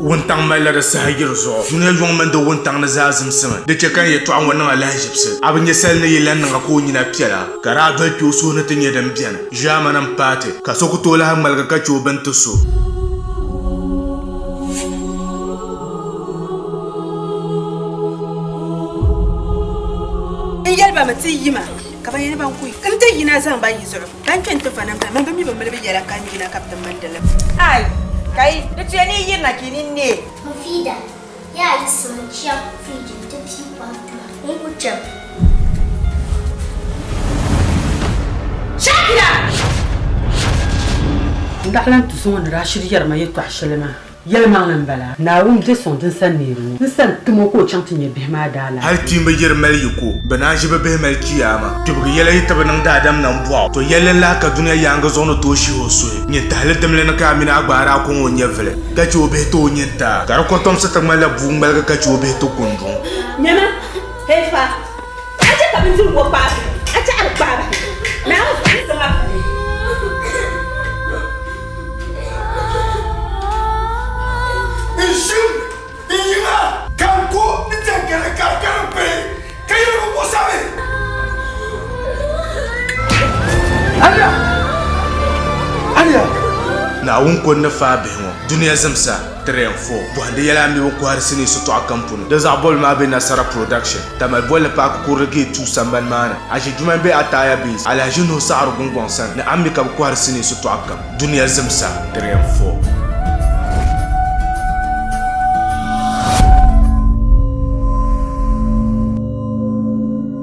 Wuntaŋ malila di saha yiri zuɣu. Dunia yuŋ mini di wuntaŋ ni zaa zimsimi. Di chɛ ka n yɛtɔɣa ŋɔ niŋ alahiʒibisi. A bi nya sali ni yi lan niŋ a ka o nyina piɛla, ka daa doli kpe o suhu ni ti nya din beni. Ʒiɛmani m-paai ti, ka so ku tooi lahi ŋmaligi ka chɛ o bini ti so. N yɛli ba mi ti yi ma, ka ba yɛli ban ku yi. N ti yina zaŋ ba yi zuɣu. Ban kpe nti va namda mani bɛ mi bi mali bɛ yɛla ka n yina ka bɛ ti mindi li. Ai! Ka yi di tuya ni yi yirina ka yi nini neei. Mufida, Yaa yiɣisimi n-chaŋ firiji nti pii kom ti ma. N ku chaŋ. Shakira! N daɣila n tuso ŋɔ ni daa shiri yɛri ma yɛtɔɣ shɛli maa. Yɛlimaŋli m-bala, Naawuni be sɔŋ din sani neeri ŋɔ. N sani tim o ka o chaŋ ti nya bihi maa daalahichi. Hali kpiimba yi di mali yiko, bɛ naan ʒi bɛ bihi mali chiyaama. Kpibigi yɛla yi ti bi niŋ daadam nambɔɣu, to yɛlli n-lahi ka dunia yaaŋa zuɣu ni tooi shihi o suhi. Nyintahili dimli ni ka a mini a gbaari a kɔŋ o nyɛvili, ka chɛ o bihi ti o nyintaa, ka di kɔtomsi ti ŋmanila bua ŋmaligi ka chɛ o bihi ti kunduŋ. Nyama, hey fa, a chɛ ka bindirigu ŋɔ kpaai bahi, a chɛ a di kpaai bahi, Naawuni ni zaŋ a bahi. N ʒim n yiŋa ka n ko ni jɛŋgɛli ka di karim pahi ka yɛli bi muɣisami. Aliya! Aliya! Naawuni ko n-ni faai bihi ŋɔ dunia zimsa 3 and 4 bɔhindi yɛla a mi bi kɔhiri sinii sitɔɣu kam puuni. Di zaɣ bɔbili maa be Nasara Production, Tamale bolli paaki kurili gate 2 sambani maa ni. Aʒi Jumani be Ataaya Base, Alhaji Nuhu Saɣiri Gungɔŋ sani ni a mi ka bi kɔhiri sinii sitɔɣu kam. Dunia zimsa 3 and 4.